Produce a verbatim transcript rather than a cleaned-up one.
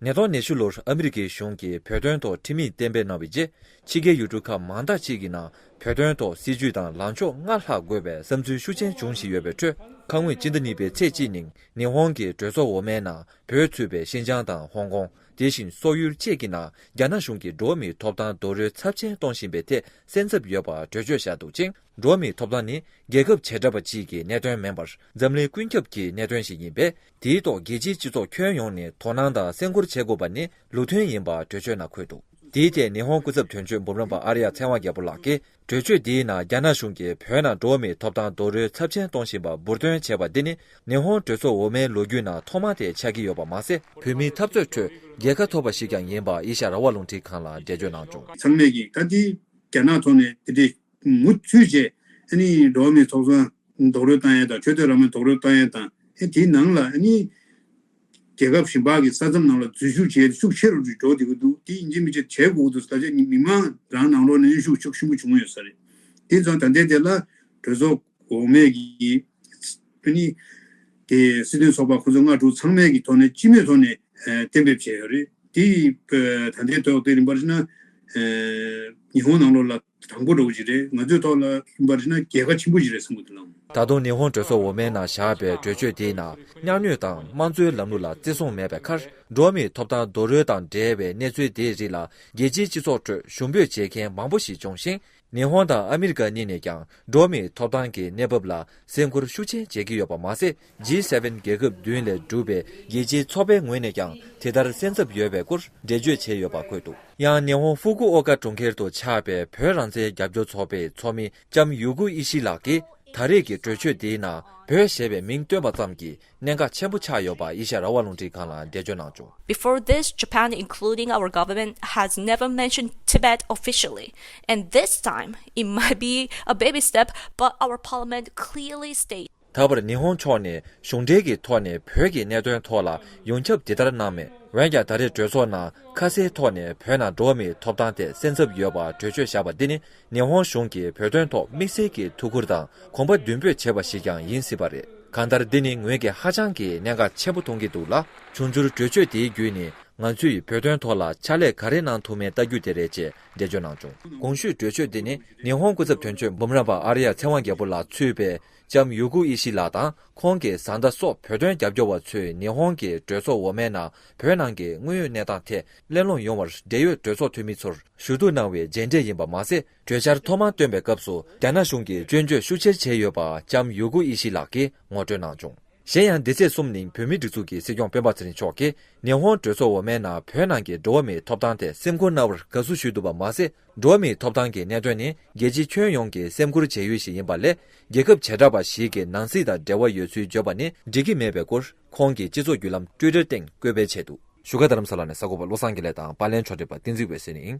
ཉིས་སྟོང་ཉི་ཤུ་ལོར་ཨ་མི་རི་ཀའི་གཞུང་གིས་བོད་དོན་ཐོག་ཁྲིམས་ཡིག་གཏན་འབེབས་གནང་བའི་རྗེས། ཕྱི་རྒྱལ་ཡུལ་གྲུ་ཁག་མང་དག་ཅིག་གི་ནང་བོད་དོན་ཐོག་སྲིད་ཇུས་དང་ལངས་ཕྱོགས་སྔར་ལྷག་དགོས་པའི་བསམ་ཚུལ་ཤུགས་ཆེན་བྱུང་བཞིན་ཡོད་པའི་ཁྲོད། ཁ་སྔོན་སྤྱི་ཟླ་གཉིས་པའི་ཚེས་གཅིག་ཉིན་ཉི་ཧོང་གི་གྲོས་ཚོགས་འོག་མའི་ནང་བོད་ཚུད་པའི་ཤིན་ཅང་དང་ཧོང་ཀོང་། དེ་བཞིན་སོག་ཡུལ་བཅས་ཀྱི་ནང་རྒྱ་ནག་གཞུང་གིས་འགྲོ་བ་མིའི་ཐོབ་ཐང་རྡོག་རོལ་ཚབས་ཆེན་གཏོང་བཞིན་པའི་ཐད་སེམས་འཚབ་ཡོད་པ་གྲོས་ཆོད་བཞག་འདུག་ཅིང་། འགྲོ་བ་མིའི་ཐོབ་ཐང་ནི་རྒྱལ་ཁབ་བྱེ་བྲག་པ་གཅིག་གི་གནད་དོན་མིན་པར་འཛམ་གླིང་ཀུན་ཁྱབ་ཀྱི་གནད་དོན་ཞིག་ཡིན་པས། དེའི་ཐོག་རྒྱལ་སྤྱིའི་སྤྱི་ཚོགས་ཁྱོན་ཡོངས་ནས་དོ་སྣང་དང་སེམས་ཁུར་བྱེད་དགོས་པ་ནི་ལུགས་མཐུན་ཡིན་པ་གྲོས་ཆོད་ནང་འཁོད་འདུག་དེའི་ཐད་ཉི་ཧོང་སྐུ་ཚབ་དོན་གཅོད་འབུམ་རམས་པ་ཨར་ཡ་ཚེ་དབང་རྒྱལ་པོ་ལགས་ཀྱིས། གྲོས་ཆོད་འདིའི་ནང་རྒྱ་ནག་གཞུང་གིས་བོད་ནང་འགྲོ་བ་མིའི་ཐོབ་ཐང་རྡོག་རོལ་ཚབས་ཆེན་གཏོང་བཞིན་པ་འབུར་འདོན་བྱས་པ་འདི་ནི་ཉི་ཧོང་གྲོས་ཚོགས་འོག་མའི་ལོ་རྒྱུས་ནང་ཐོག་མ་དེ་ཆགས་ཀྱི་ཡོད་པ་མ་ཟད། བོད་མིའི་འཐབ་རྩོད་ཁྲོད་རྒྱལ་ཁ་ཐོབ་པ་ཞིག་ཀྱང་ཡིན་པ་ཨེ་ཤ་ཡ་རང་དབང་རླུང་འཕྲིན་ཁང་ལ་འགྲེལ་བརྗོད་གནང་བྱུང་། ཚང་མས་ཀྱིས་ད་དེ་རྒྱ་ནག་ཐོག་ནས་དེ་འདྲའི་མུ་མཐུད་བྱས་ཨ་ནི་འགྲོ་བ་མིའི་ཐོབ་ཐང་རྡོག་རོལ་བཏང་ཡས་དང་ཆོས་དད་རང་མོས་རྡོག་རོལ་བཏང་ཡས་དང་ཨེ་དེའི་ནང་ལ་ཨ་ནི། རྒྱལ་ཁབ་གཞན་པ་གི་ས་མཚམས་ནང་ལ་འཛུལ་ཞུགས་བྱས་ཤུགས་ཆེ་རུ་འགྲོ་བསྡད་ཀྱི་འདུག་དེ་ཡིན་གཅིག་མིན་གཅིག་བྱེད་དགོས་ཀྱི་འདུག་ད་ཆ་མི་མང་རང་ནང་ལོགས་ནས་གནོན་ཤུགས་ཤུགས་ཆེན་པོ་བྱུང་ཡོད་ས་རེད། དེ་ཙང་ད་ལྟའི་དེ་ལ་གྲོས་ཚོགས་འོག་མའི་གི་ཨ་ནི་དེ་སྲིད་དོན་ཚོགས་པ་ཁོ་ཚོ་ལྔ་དྲུག་ཚང་མས་ཀྱི་ཐོག་ནས་སྤྱི་མོས་ཐོག་ནས་ཨ་གཏན་འབེབས་བྱས་ཡོད་རེད། དེ་ད་ལྟའི་ཐོག་དེ་རིམ་པར་བྱས་ན་ཨ་ཉི་ཧོང་ནང་ལོགས་ལ། དང་པོ་འདྲ་བོ་ཅིག་རེད། ང་ཚོའི་ཐོག་ལ་ཡིན་པར་བྱས་ན་རྒྱལ་ཁ་ཆེན་པོ་ཅིག་རེད་བསམ་གྱི་འདུག་ལགས། ད་དུང་ཉི་ཧོང་གྲོས་ཚོགས་འོག་མའི་ནང་བཞག་པའི་གྲོས་ཆོད་དེའི་ནང་གཉའ་གནོན་དང་དམངས་གཙོའི་ལམ་ལུགས་ལ་བརྩི་སྲུང་མེད་པའི་ཁར། འགྲོ་བ་མིའི་ཐོབ་ཐང་རྡོག་རོལ་དང་འབྲེལ་བའི་གནས་ཚུལ་དེའི་རིགས་ལ་རྒྱལ་སྤྱིའི་སྤྱི་ཚོགས་ཁྲོད་ཞུ་འབོད་བྱེད་མཁན་མང་པོ་ཞིག་བྱུང་ཞིང་། ཉི་ཧོང་དང་ཨ་མི་རི་ཀ་གཉིས་ནས་ཀྱང་འགྲོ་བ་མིའི་ཐོབ་ཐང་གི་གནས་བབ་ལ་སེམས་ཁུར་ཤུགས་ཆེན་བྱེད་ཀྱི་ཡོད་པ་མ་ཟད། ཇི་སེ་ཝེན་རྒྱལ་ཁབ་བདུན་ལས་གྲུབ་པའི་རྒྱལ་སྤྱིའི་ཚོགས་པའི་ངོས་ནས་ཀྱང་དེ་ལྟར་སེམས་འཚབ་ཡོད་པའི་སྐོར་འགྲེལ་བརྗོད་བྱས་ཡོད་པ་འཁོད་འདུག་ཡང་ཉི་ཧོང་ཧྥུ་ཀུ་ཨོ་ཀ་གྲོང་ཁྱེར་དུ་ཆགས་པའི་བོད་རང་བཙན་རྒྱབ་སྐྱོར་ཚོགས་པའི་ཚོགས་མི་ལྕམ་ཡུ་གུ་ཨི་ཤི་ལགས་ཀྱིས། ད་རེས་ཀྱི་གྲོས་ཆོད་འདིའི་ནང་བོད་ཞེས་པའི་མིང་བཏོན་པ་ཙམ་གྱིས་གནད་འགག་ཆེན་པོ་ཆགས་ཡོད་པ་ཨེ་ཤ་ཡ་རང་དབང་རླུང་འཕྲིན་ཁང་ལ་འགྲེལ་བརྗོད་གནང་བྱུང་། Before this, Japan, including our government, has never mentioned Tibet officially. And this time, it might be a baby step, but our parliament clearly states. ད་བར་ཉི་ཧོང་ཕྱོགས་ནས་གཞུང་འབྲེལ་གྱི་ཐོག་ནས་བོད་ཀྱི་གནད་དོན་ཐོག་ལ་ཡོངས་ཁྱབ་དེ་ལྟར་གནང་མེད། འོན་ཀྱང་ད་རེས་གྲོས་ཚོགས་ནང་ཁ་གསལ་ཐོག་ནས་བོད་ནང་འགྲོ་བ་མིའི་ཐོབ་ཐང་ཐད་སེམས་འཚབ་ཡོད་པ་གྲོས་ཆོད་བཞག་པ་འདི་ནི་ཉི་ཧོང་གཞུང་གིས་བོད་དོན་ཐོག་དམིགས་བསལ་གྱི་ཐུགས་ཁུར་དང་གོམ་པ་མདུན་སྤོས་བྱས་པ་ཞིག་ཀྱང་ཡིན་སྲིད་པ་རེད། གང་ལྟར་འདི་ནི་ངོས་ཀྱིས་ཧ་ཅང་གི་གནད་འགག་ཆེན་པོ་མཐོང་གི་འདུག་ལ། འབྱུང་འགྱུར་གྲོས་ཆོད་དེའི་བརྒྱུད་ནས་ང་ཚོས་བོད་དོན་ཐོག་ལ་ཕྱག་ལས་ག་རེ་གནང་ཐུབ་མིན་ལྟ་རྒྱུ་དེ་རེད་ཅེས་འགྲེལ་བརྗོད་གནང་བྱུང་། གོང་ཞུས་གྲོས་ཆོད་འདི་ནི་ཉི་ཧོང་སྐུ་ཚབ་དོན་གཅོད་འབུམ་རམས་པ་ཨར་ཡ་ཚེ་དབང་རྒྱལ་པོ་ལགས་གཙོས་པའི་ལྕམ་ཡུ་གུ་ཨི་ཤི་ལགས་དང་ཁོང་གི་བཟའ་ཟླ་སོགས་བོད་དོན་རྒྱབ་སྐྱོར་བ་ཚོས་ཉི་ཧོང་གི་གྲོས་ཚོགས་འོག་མའི་ནང་བོད་ནང་གི་དངོས་ཡོད་གནས་སྟངས་ཐད་གླེང་སློང་ཡོང་བར་འབྲེལ་ཡོད་གྲོས་ཚོགས་འཐུས་མི་ཚོར་ཞུ་གཏུག་གནང་བའི་རྗེས་འབྲས་ཡིན་པ་མ་ཟད། གྲོས་འཆར་ཐོག་མར་བཏོན་པའི་སྐབས་སུ་རྒྱ་ནག་གཞུང་གིས་སྐྱོན་བརྗོད་ཤུགས་ཆེར་བྱས་ཡོད་པ་ལྕམ་ཡུ་གུ་ཨི་ཤི་ལགས་ཀྱིས་ངོ་སྤྲོད་གནང་བྱུང་། གཞན་ཡང་འདི་ཚེས་གསུམ་ཉིན་བོད་མིའི་སྒྲིག་འཛུགས་ཀྱི་སྲིད་སྐྱོང་སྤེན་པ་ཚེ་རིང་མཆོག་གིས་ཉི་ཧོང་གྲོས་ཚོགས་འོག་མའི་ནང་བོད་ནང་གི་འགྲོ་བ་མིའི་ཐོབ་ཐང་ཐད་སེམས་ཁུར་གནང་བར་དགའ་བསུ་ཞུས་འདུག་པ་མ་ཟད། འགྲོ་བ་མིའི་ཐོབ་ཐང་གི་གནད་དོན་ནི་རྒྱལ་སྤྱི་ཁྱོན་ཡོངས་ཀྱི་སེམས་ཁུར་བྱེད་ཡུལ་ཞིག་ཡིན་པ་ལས། རྒྱལ་ཁབ་བྱེ་བྲག་པ་ཞིག་གི་ནང་སྲིད་དང་འབྲེལ་བ་ཡོད་ཚུལ་བརྗོད་པ་ནི་འགྲིག་གི་མེད་པའི་སྐོར་ཁོང་གིས་སྤྱི་ཚོགས་བརྒྱུད་ལམ་ཊུའི་ཊར་སྟེང་བཀོད་སྤེལ་བྱས་འདུག་བཞུགས་སྒར་རྡ་རམ་ས་ལ་ནས་གསར་འགོད་པ་བློ་བཟང་དགེ་ལེགས་དང་པར་ལེན་ཕྱོགས་སྒྲིག་པ་བསྟན་འཛིན་འོད་ཟེར་ཡིན།